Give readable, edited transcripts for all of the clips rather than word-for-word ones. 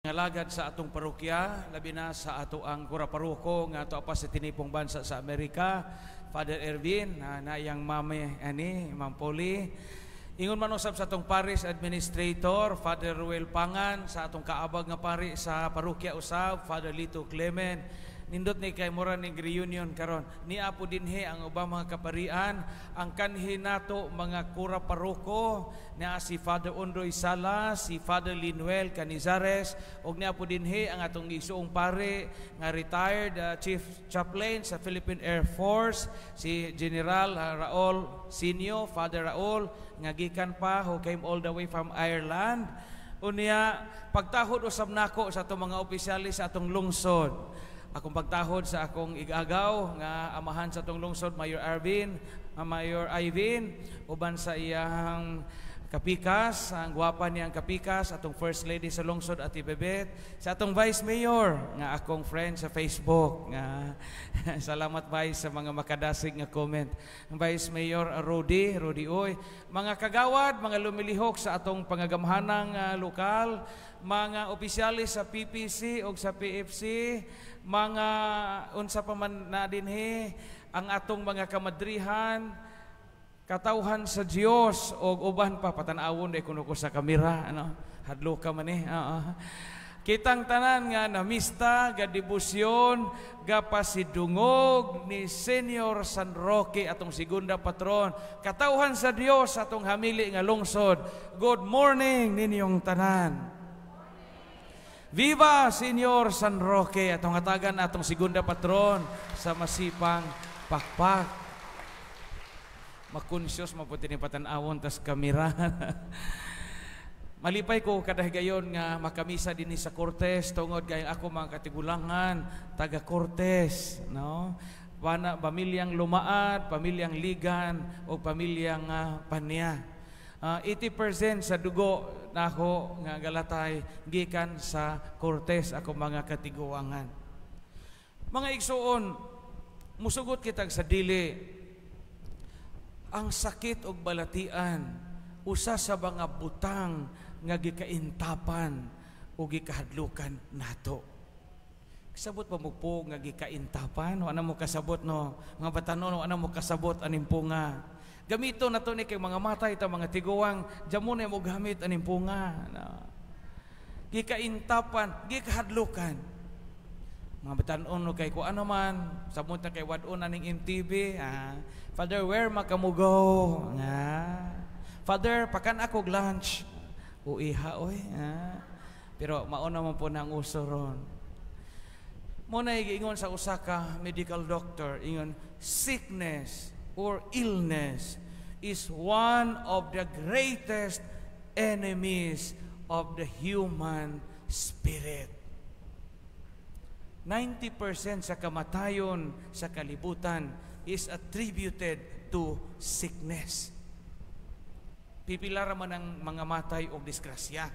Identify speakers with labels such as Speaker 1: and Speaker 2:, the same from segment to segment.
Speaker 1: Alagad sa atong parokya, labi na sa ato ang kura paroko nga ato pa sa tinipong bansa sa Amerika, Father Ervin, na iyang mami ani, Ma'am Polly. Ingon man usab sa atong parish administrator, Father Ruel Pangan, sa atong kaabag nga pari sa parokya usab, Father Lito Clement. Nindot ni kay mura ning reunion karon. Nia po dinhi ang ubang mga kaparian, ang kanhi nato mga kura paroko, naa si Father Ondoy Salas, si Father Linuel Canizares, ug nia po dinhi ang atong igsuong pare nga retired chief chaplain sa Philippine Air Force, si General Raul Sinio, Father Raul, nga gikan pa, who came all the way from Ireland. Unya, pagtahod usab nako sa atong mga opisyalis sa atong lungsod. Akong pagtahod sa akong igagaw nga amahan sa atong lungsod, Mayor Arvin, Mayor Ivan, uban sa iyang kapikas, ang gwapa niyang kapikas, atong First Lady sa lungsod, Ate Bebet, sa atong Vice Mayor, nga akong friend sa Facebook, nga salamat, Vice, sa mga makadasig nga comment. Ang Vice Mayor Rudy, Rudy Uy, mga kagawad, mga lumilihok sa atong pangagamhanang lokal, mga opisyalis sa PPC o sa PFC, mga unsa pa man na dinhi, ang atong mga kamadrihan, katawhan sa Dios og uban pa. Patanawon day kuno ko sa kamera, ano, hadlo ka man eh. Oo. Kitang tanan nga namista, ga debosyon, ga pasidungog ni Senior San Roque, atong segunda patron. Katawhan sa Dios atong hamili nga lungsod. Good morning ninyong tanan. Viva Senior San Roque, atong hatagan atong segunda patron sa Masipang Pakpak. Makonsyos maputi ni patanawon tas kamera. Malipay ko kada higayon nga makamisa dinhi sa Cortes tungod kay ako mga katigulangan taga Cortes, no? Pana pamilyang Lumaad, pamilyang Ligan o pamilyang Panya. 80% sa dugo nako nga galatay gikan sa Cortes, ako mga katiguangan. Mga igsuon, musugot kitag sa dili, ang sakit og balatian usa sa mga butang nga gikaintapan o gikahadlukan nato. Kasabot pa mo po nga gikaintapan? Wala mo kasabot, no? Mga batanon, wala mo kasabot aning punga. Gamito na to ni kay mga matay ta mga tiguang, diyan mo na mo gamit aning punga. No? Gikaintapan, gikahadlukan. Mga batanon no kay ko ano man, sabot na kay wad-on aning MTB, ah, "Father, where makamugo?" Nga. "Father, pakan ako lunch." Uiha oy. Ah. Pero mauna man po na ang uso ron. Mo na giingon sa usa ka medical doctor, ingon, "Sickness or illness is one of the greatest enemies of the human spirit." 90% sa kamatayon sa kalibutan is attributed to sickness. Pipila ra man ang mga matay og disgrasya.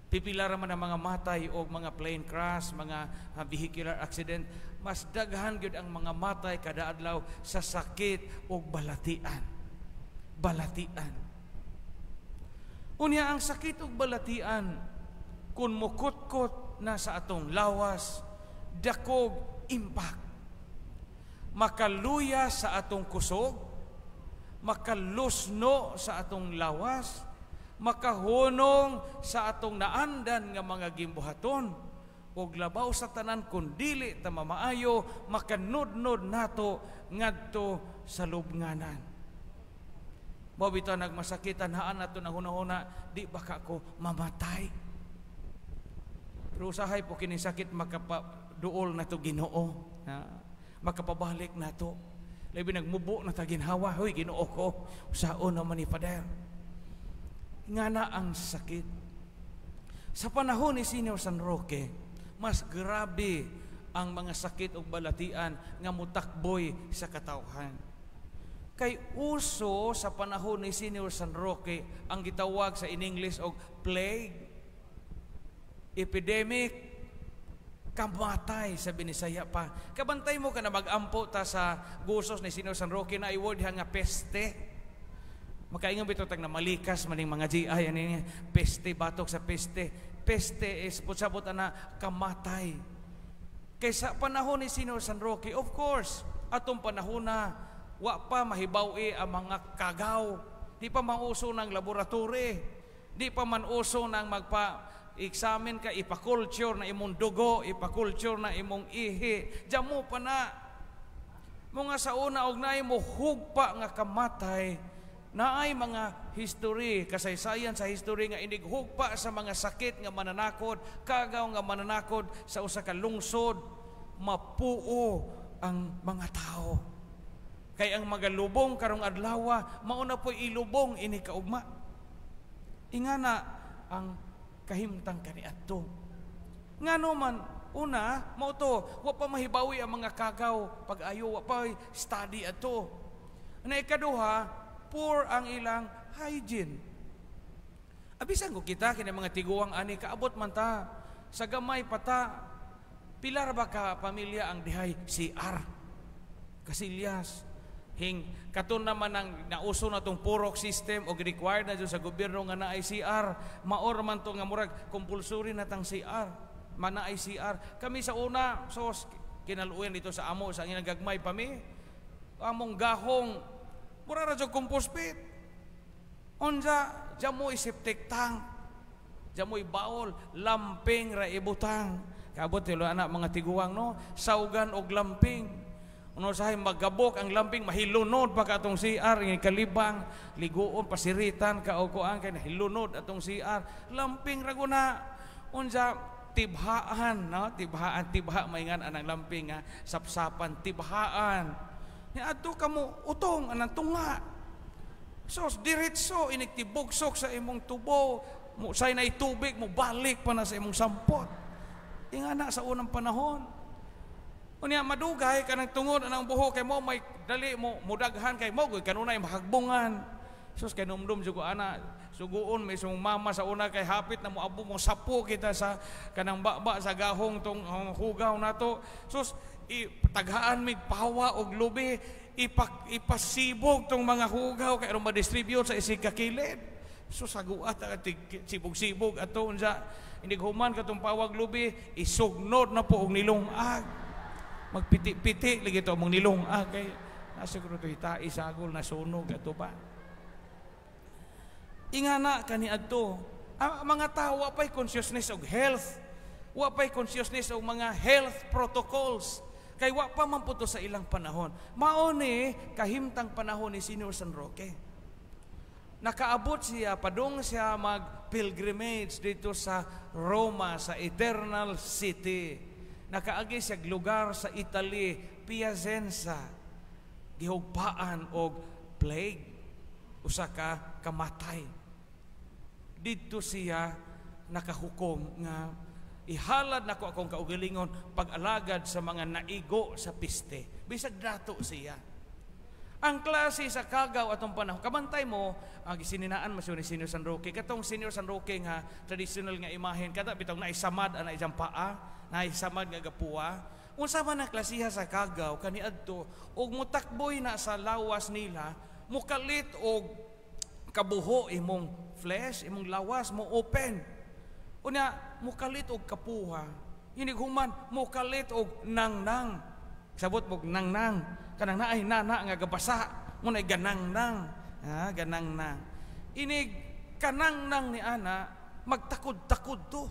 Speaker 1: Pipila ra man ang mga matay og mga plane crash, mga vehicular accident. Mas daghan gyud ang mga matay kada adlaw sa sakit og balatian. Balatian. Unya ang sakit og balatian, kung mukutkot na sa atong lawas, dakog impact. Makaluya sa atong kusog, makalusno sa atong lawas, makahunong sa atong naandan nga mga gimbuhaton, ug labaw sa tanan, kun dili ta mamaayo, makanudnod nato ngadto sa lubnganan. Mao bitaw nagmasakitan haan nato nang hunahuna, "Di ba ka ko mamatay?" Pero usahay po kini sakit makapaduol na to Ginoo. Ha? Makapabalik na to. Labi nagmubo na ta ginhawa, "Hoy Ginoo ko, usaon naman ni Father." Nga na ang sakit. Sa panahon ni Senior San Roque, mas grabe ang mga sakit ug balatian nga mutakboy sa katawhan. Kay uso sa panahon ni Senior San Roque ang gitawag sa in English og plague, epidemic, kamatay sa Binisaya pa. Kabantay mo ka na mag-ampo ta sa gusos ni Senior San Roque na i-word nga peste. Makaingon bitaw tag na malikas maning mga GI ani peste, batok sa peste. Peste is sabot ana kamatay. Kaysa panahon ni Senior San Roque, of course, atong panahon na wa pa mahibawi ang mga kagaw. Di pa mauso ng laboratory. Di pa man uso ng magpa examine ka, ipa-culture na imong dugo, ipa-culture na imong ihi. Jamo pa na. Mga sa una og naay mo hugpa nga kamatay, naay mga history, kasaysayan sa history nga inig hugpa sa mga sakit nga mananakod, kagaw nga mananakod sa usa ka lungsod, mapuo ang mga tao. Kay ang magalubong karong adlaw, mao na po'y ilubong ini kaugma. Ingana ang kahimtang kaniadto. Ngano man, una, mao to, wa pa mahibawi ang mga kagaw, pag-ayo, wa pa study ato. Na ikaduha, poor ang ilang hygiene. Abisan ko kita, kini mga tiguang ani, kaabot man ta, sa gamay pata, pilar ba ka pamilya ang dihay CR? Kasilyas. Hing, katon naman ang nauso na tong purok system o required na sa gobyerno nga naay CR, maor man to nga murag compulsory na tang CR, manaay CR. Kami sa una, sos, kinaluoyan dito sa amo, sa ang gagmay pa mi, among gahong, mura ra jud compost pit. Unsa, dyan septic tank, dyan mo'y baol, lamping ra ibutang. Kaabot tilo anak mga tiguang no, saugan og lamping. Uno sahay magabok ang lamping, mahilunod pa ka atong CR, nga kalibang, liguon, pasiritan ka o kuan kay nahilunod atong CR. Lamping ra guna. Unsa tibhaan, no? Tibhaan, tibha maingan anang lamping ha, sapsapan, tibhaan. Ni adto kamo utong anang tunga. So diretso inig tibugsok sa imong tubo, mo say na tubig mo balik pa na sa imong sampot. Ingana sa unang panahon. Unya madugay kanang tungod anang buho kay mo may dali mo mudaghan kay mo gud kanunay mahagbungan. Sus kay numdum jud ko ana suguon may sung mama sa una kay hapit na moabo mo sapo kita sa kanang baba sa gahong tong hugaw nato. Sus taghaan mig pawa og lubi ipasibog tong mga hugaw kay aron ma-distribute sa isig ka kilid. So saguat sibog-sibog ato unsa inig human katong pawag lubi isugnod na po og nilungag. Magpiti-piti lagi to mong nilungag kay nasiguro to hita isagol na sunog ato ba. Ingana kani adto ang mga tao wa pay consciousness og health, wa pay consciousness og mga health protocols kay wa pa man puto sa ilang panahon. Mao ni kahimtang panahon ni Senior San Roque. Nakaabot siya, padung siya mag-pilgrimage dito sa Roma, sa Eternal City. Nakaagi siya lugar sa Italy, Piacenza. Gihugpaan og plague, usa ka kamatay. Didto siya nakahukom nga ihalad nako akong kaugalingon pag-alagad sa mga naigo sa piste. Bisag dato siya. Ang klase sa kagaw atong panahon, kabantay mo, ang isininaan mo ni Senior San Roque, katong Senior San Roque nga traditional nga imahen, kada bitong naisamad ana iyang paa, naisamad nga gapuwa. Unsa man ang klasiha sa kagaw kaniadto og mutakboy na sa lawas nila, mukalit og kabuho imong flesh, imong lawas mo open. Unya mukalit og kapuha. Inighuman mukalit og nangnang. Sabot mo nangnang, kanang naay nana nga gabasa, mo nay ganangnang, ha, ganangnang. Inig kanangnang ni ana magtakod-takod to.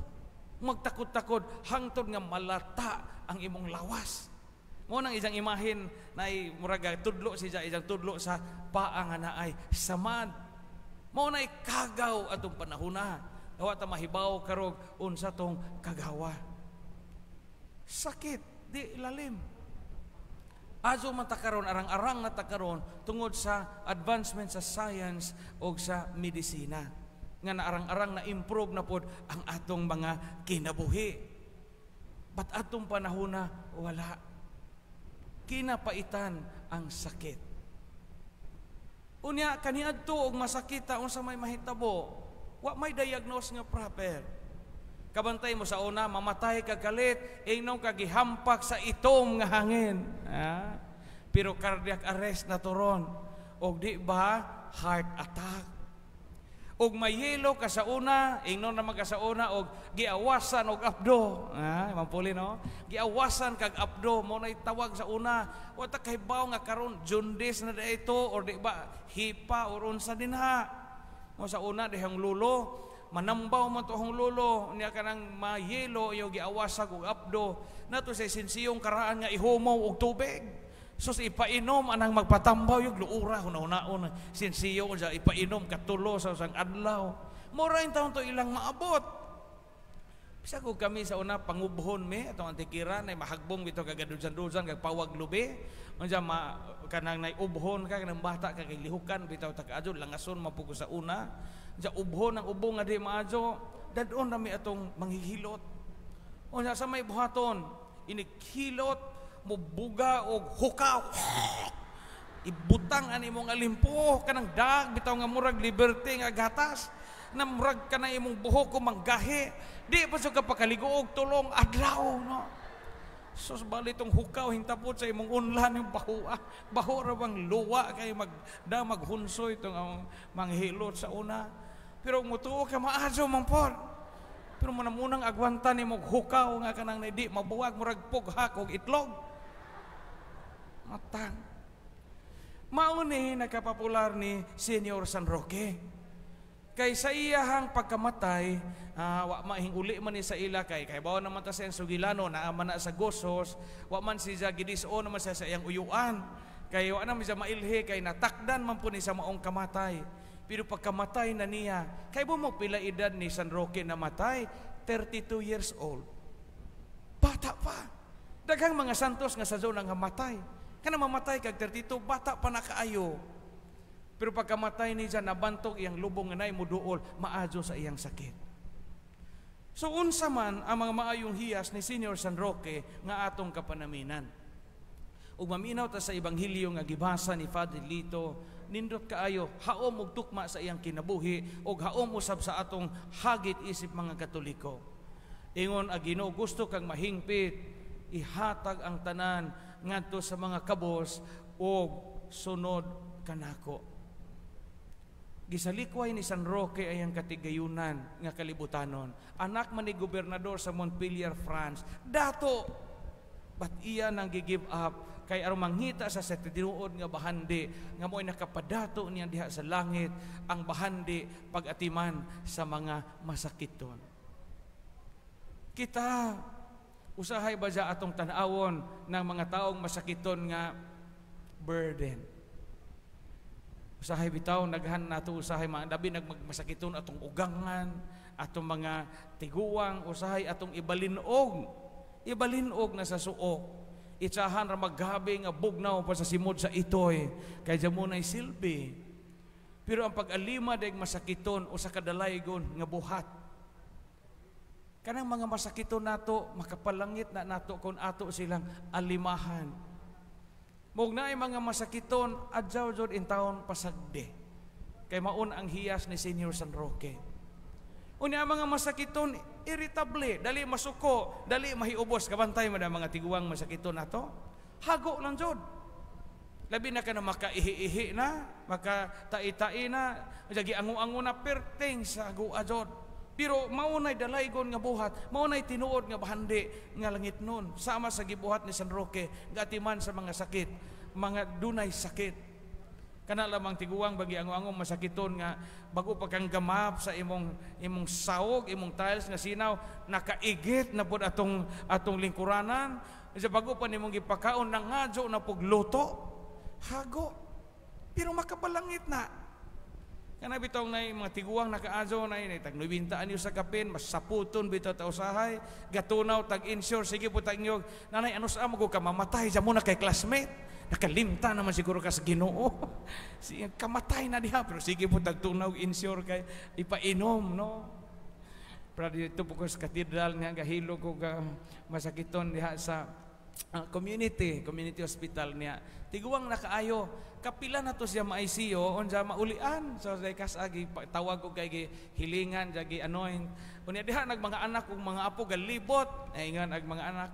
Speaker 1: Magtakod-takod hangtod nga malata ang imong lawas. Mo nang isang imahin na murag tudlo siya, isang tudlo sa paa nga naay samad. Mao nay kagaw atong panahona. Wa ta mahibaw karog unsa tong kagawa. Sakit di lalim. Azo man ta karon, arang-arang na ta karon tungod sa advancement sa science o sa medisina. Nga naarang-arang na improve na pod ang atong mga kinabuhi. But atong panahona wala. Kinapaitan ang sakit. Unya kaniadto og masakita unsa may mahitabo, wa may diagnose nga proper. Kabantay mo sa una, mamatay ka galit, ingnon ka gihampak sa itom nga hangin. Ha? Pero cardiac arrest na turon. Og di ba heart attack. Og mayelo ka sa una, ingnon naman ka sa una og giawasan og apdo. Ah, mampuli no? Giawasan kag apdo mo nay tawag sa una. Wa ta kahibaw nga karon jaundice na ito or di ba hipa or unsa dinha. Mo sa una dihang lulo, manambaw man to hong lulo niya kanang mayelo iyo giawasag og apdo. Nato sa sinsiyong karaan nga ihumaw og tubig. Sus, ipainom anang magpatambaw yung luura huna-hunaon sinsiyo unsa ipainom katulo sa usang adlaw. Mura in taon to ilang maabot. Bisag og kami sa una pangubhon mi atong antikiran ay mahagbong bitaw kagadudsan-dudsan kag pawag lubi. Unsa ma kanang nay ubhon ka kanang bata ka kay lihukan bitaw ta kaadyo langason man pud ko sa una. Unsa ubhon ang ubo nga di maadyo dadon nami atong manghihilot. Unsa sa may buhaton inighilot mubuga og hukaw. Ibutang ani imong alimpo kanang dag bitaw nga murag Liberty nga gatas na murag ka na imong buhok ko manggahi. Di pa sa kapakaligo og tulong adlaw no. Sus, bali tong hukaw hintapot sa imong unlan yung baho. Baho ra bang luwa kay mag da maghunsoy tong ang manghilot sa una. Pero mutuo ka maazo man por. Pero muna munang agwanta nimo hukaw nga kanang di mabuwag murag pughak og itlog. Matang. Mao ni nakapopular ni Senior San Roque. Kay sa iyahang pagkamatay, wa mahing uli man ni sa ila kay kay bawa naman ta sa iyang sugilano naa man na sa gosos, wa man siya gidis-on naman siya sa iyang uyuan. Kay wa naman siya mailhi kay natakdan man po ni sa maong kamatay. Pero pagkamatay na niya, kay mo pila edad ni San Roque namatay? 32 years old. Bata pa. Daghang mga santos nga sa zona nga matay. Kana mamatay kag 32, bata pa na kaayo. Pero pagkamatay niya, nabantog iyang lubong nga nay muduol, maadyo sa iyang sakit. So unsa man ang mga maayong hiyas ni Senior San Roque nga atong kapanaminan. Ug maminaw ta sa ebanghelyo nga gibasa ni Father Lito, nindot kaayo, haom og tukma sa iyang kinabuhi ug haom usab sa atong hagit isip mga Katoliko. Ingon ang Ginoo, gusto kang mahingpit, ihatag ang tanan ngadto sa mga kabos og sunod kanako. Gisalikway ni San Roque ay ang katigayunan nga kalibutanon. Anak man ni gobernador sa Montpellier, France. Dato, but iya nang gi-give up kay aron mangita sa tinuod nga bahandi nga mo'y nakapadato niya diha sa langit, ang bahandi pag-atiman sa mga masakiton. Kita usahay ba dya atong tan-awon ng mga taong masakiton nga burden? Usahay bitaw naghan nato usahay mga dabi nagmasakiton atong ugangan, atong mga tiguang, usahay atong ibalinog. Ibalinog na sa suok. Itsahan ra maggabi nga bugnaw pa sa simod sa itoy kay dya mo na'y silbi. Pero ang pag-alima dayg masakiton usa ka dalaygon nga buhat. Kanang mga masakiton nato makapalangit na nato kung ato silang alimahan. Mug naay mga masakiton adyaw jud in taon pasagdi. Kay maun ang hiyas ni Senior San Roque. Unya ang mga masakiton irritable, dali masuko, dali mahiubos. Kabantay man ang mga tiguang masakiton nato. Hago lang jud. Labi na ka na makaihi-ihi na, makatai-tai na, gi ango-ango na perting sa hagoa jud. Pero maunay dalaygon nga buhat, maunay tinuod nga bahandi nga langit nun. Sama sa gibuhat ni San Roque, gatiman sa mga sakit, mga dunay sakit. Kana lamang tiguang bagi ango-ango masakiton nga bago pa kang gamap sa imong imong saog, imong tiles nga sinaw, nakaigit na pud atong atong lingkuranan. Sa bago pa nimong gipakaon nangadyo na pug luto. Hago. Pero makapalangit na. Kana bitaw nay mga tiguang nakaadyo nay nay tag 90 anyo sa kapin, mas saputon bitaw ta usahay, gatunaw tag insure sige po tag inyog. Nanay ano sa amo ka mamatay ja mo na kay classmate. Nakalimta naman siguro ka sa Ginoo. Sige, kamatay na diha pero sige po tag tunaw insure kay ipainom no. Pero dito po ko sa katedral nga gahilo ko ka masakiton diha sa community community hospital niya. Tiguang nakaayo, kapila na to siya ma-ICU unsa maulian. So say kas agi tawag ko kay gi hilingan jagi anoint. Unya diha nag mga anak ug mga apo galibot. Ay ingon ag mga anak,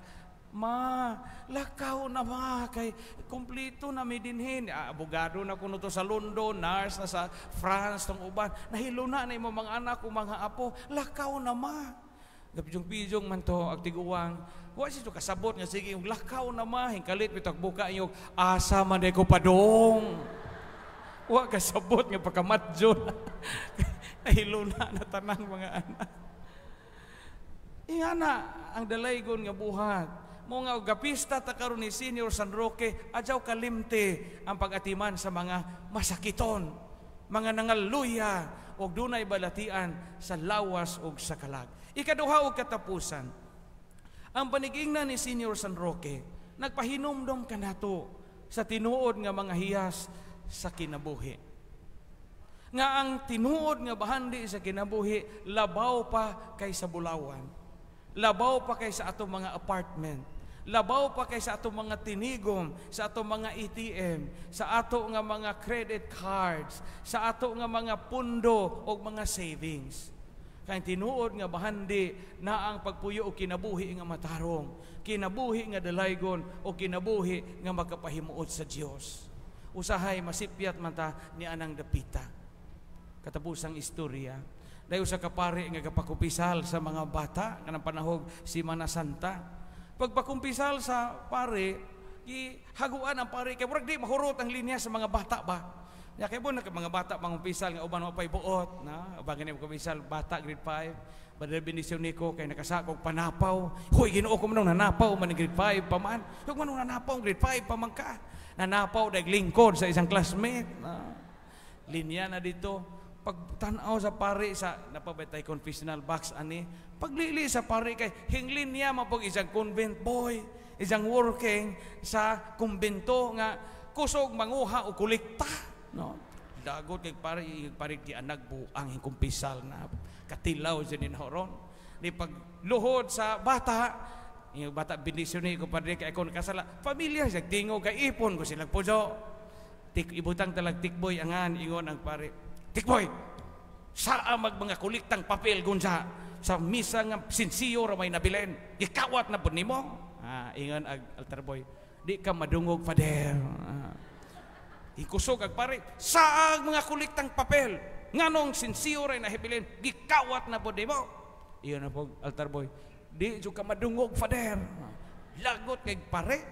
Speaker 1: Ma, lakaw na ma, kay kompleto na mi dinhin. Ah, abogado na kuno to sa London, nurse na sa France, tong uban. Nahiluna na imo mga anak o mga apo, lakaw na ma. Gapijong-pijong man to, ag tiguang. Wa siya kasabot nga sige, yung lakaw na ma, hingkalit bitag buka yung asa man ko padong. Wa kasabot nga pakamatjo na. Nahiluna na tanang mga anak. Ingana ang dalaygon nga buhat. Mo nga gapista ta karon ni Senior San Roque, adyaw kalimte ang pag-atiman sa mga masakiton, mga nangaluya og dunay balatian sa lawas ug sa kalag. Ikaduha og katapusan, ang panigingnan ni Senior San Roque nagpahinumdom kanato sa tinuod nga mga hiyas sa kinabuhi. Nga ang tinuod nga bahandi sa kinabuhi labaw pa kaysa bulawan, labaw pa kaysa atong mga apartment, labaw pa kaysa atong mga tinigom, sa atong mga ATM, sa ato nga mga credit cards, sa ato nga mga pundo o mga savings. Kay tinuod nga bahandi na ang pagpuyo o kinabuhi nga matarong, kinabuhi nga dalaygon o kinabuhi nga makapahimuot sa Dios. Usahay masipyat man ta ni anang dapita. Katapusang istorya, dahil sa kapari nga kapakumpisal sa mga bata kanang panahog Simana Santa. Pagpakumpisal sa pare, gihaguan ang pare kay murag di mahurot ang linya sa mga bata ba. Nya kay bon mga bata mangumpisal nga uban mapay buot na uban gani kumpisal bata grade 5. Badal bendisyon niko kay nakasakog panapaw. Hoy, Ginoo ko manong nanapaw man grade 5 pa man. Ug manong nanapaw grade 5 pa man ka. Nanapaw dag lingkod sa isang classmate. Na. Linya na dito. Pagtanaw sa pare sa napabay confessional box ani, paglili sa pare kay hinglin niya mapag isang convent boy, isang working sa kumbento nga kusog manguha o kolekta, no. Dagot kay pare pare di anag buang hingkumpisal na katilaw sa ninhoron. Ni pagluhod sa bata, yung bata bendisyon ni ko padre kay ako nakasala. Pamilya siya tingog kay ipon ko sila puso. Tik ibutang talag tikboy angan ingon ang pare. Tikboy, saa mag mga kolektang papel gunsa sa misa nga sinsiyo ra may nabilin. Gikawat na pud nimo. Ah, ingon ag altar boy, di ka madungog, Father. Ah. Ikusog ag pare, saa mga kolektang papel nganong sinsiyo ra nahibilin, gikawat na pud nimo. Iyon na po altar boy, di jud ka madungog, Father. Lagot kay pare.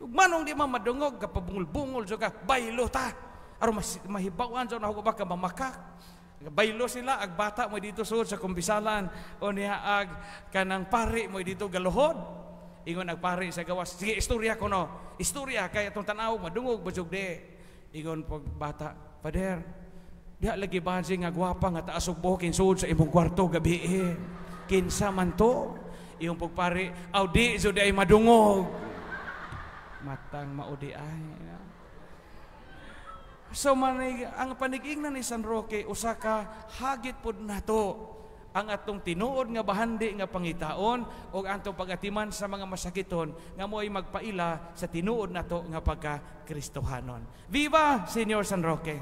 Speaker 1: Ug manong di man madungog, kapabungol-bungol jud ka, baylo ta. Aron mahibawan jud na ba ka mamakak. Baylo sila ag bata mo dito sud sa kumpisalan o niya ag kanang pare mo dito galuhod. Ingon ag pare sa gawas, sige istorya ko no. Istorya kay atong tan-aw madungog ba jud di. Ingon pag bata, Father, diha lagi ba nga gwapa nga taas og buhok sud sa imong kwarto gabi eh. Kinsa man to? Iyong pagpare, aw di jud ay madungog. Matang maudi ay. So manig, ang panigingnan ni San Roque usa ka hagit pod nato ang atong tinuod nga bahandi nga pangitaon o ang atong pagatiman sa mga masakiton nga mo'y magpaila sa tinuod nato nga pagka-Kristohanon. Viva Señor San Roque!